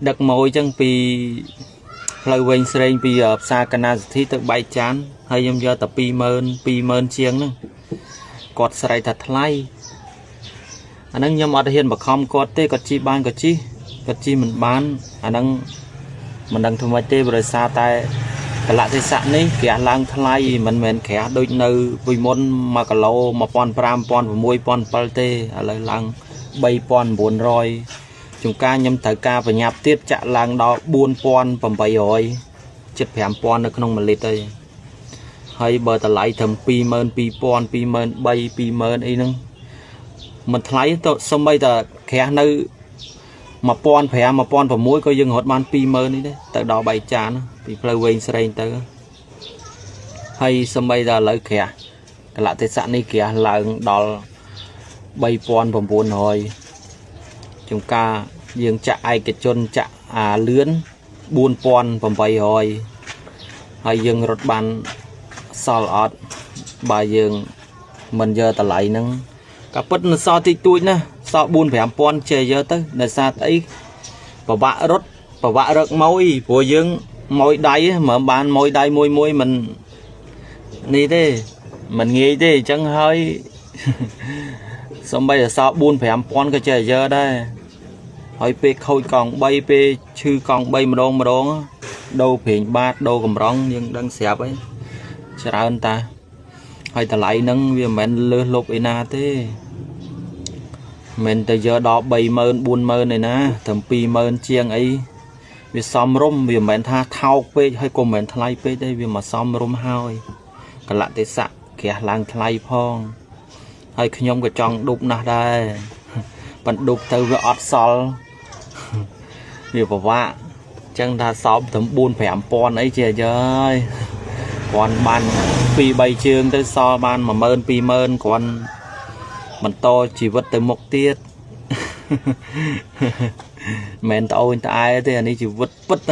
ដឹកម៉ួយចឹងពីផ្លូវវែងស្រេងពីផ្សារកណាសិទ្ធិទៅបែកចានហើយខ្ញុំយកតែ20000 20000ជាងហ្នឹងគាត់ស្រែកថាថ្លៃអាហ្នឹងខ្ញុំអត់ហ៊ានបខំគាត់ទេគាត់ជិះបានក៏ជិះគាត់ជិះមិនបានអាហ្នឹងមិនដឹងធ្វើម៉េចទេព្រោះសារតែកលៈទេសៈនេះក្រាស់ឡើងថ្លៃមិនមែនក្រាស់ដូចនៅពីមុន1គីឡូ1500 1600 1700ទេឥឡូវឡើង3900ជួនកាលខ្ញុំត្រូវការប្រញាប់ទៀតចាក់ឡើងដល់4800ជិត5000នៅក្នុង1លីត្រហើយហើយបើតម្លៃត្រឹម22000 23000 20000អីហ្នឹងមិនថ្លៃទៅសំបីតែក្រាស់នៅ1500 1600ក៏យើងរត់បាន20000នេះដែរទៅដល់បែកចានពីផ្លូវវែងស្រេងទៅហើយសំបីតែឥឡូវក្រាស់កលៈទេសៈនេះក្រាស់ឡើងដល់3900ជួនកាលយើងចាក់ឯកជនចាក់អាលឿន4800ហើយយើងរត់បានសល់អត់បើយើងមិនយកតម្លៃហ្នឹងក៏ពិតនៅសល់តិចតួចណាសល់4 5000ចេះយកទៅដោយសារអីពិបាករត់ពិបាករកម៉ួយព្រោះយើងម៉ួយដៃមិនបានម៉ួយដៃមួយមួយមិននេះទេមិនងាយទេអញ្ចឹងហើយសំបីតែសល់4 5000ក៏ចេះយកដែរហើយពេលខូចកង់3ពេលឈឺកង់3ម្ដងម្ដងដូរប្រេងបាតដូរកម្រងយើងដឹងស្រាប់ហើយច្រើនតាហើយតម្លៃហ្នឹងវាមិនមែនលើសលប់ឯណាទេមិនទៅយកដល់30000 40000ឯណាត្រឹម20000ជាងអីវាសមរម្យវាមិនមែនថាថោកពេកហើយក៏មិនមែនថ្លៃពេកទេវាមកសមរម្យហើយកលៈទេសៈក្រាស់ឡើងថ្លៃផងហើយខ្ញុំក៏ចង់ឌុបណាស់ដែរប៉ុន្តែឌុបទៅវាអត់សល់វាពិបាកចឹងថាសោបត្រឹម4 5000អីជាយើយគ្រាន់បាន2 3ជើងទៅសល់បាន10000 20000គ្រាន់បន្តជីវិតទៅមុខទៀតមិនត្អូញត្អែទេអានេះជីវិតពិត។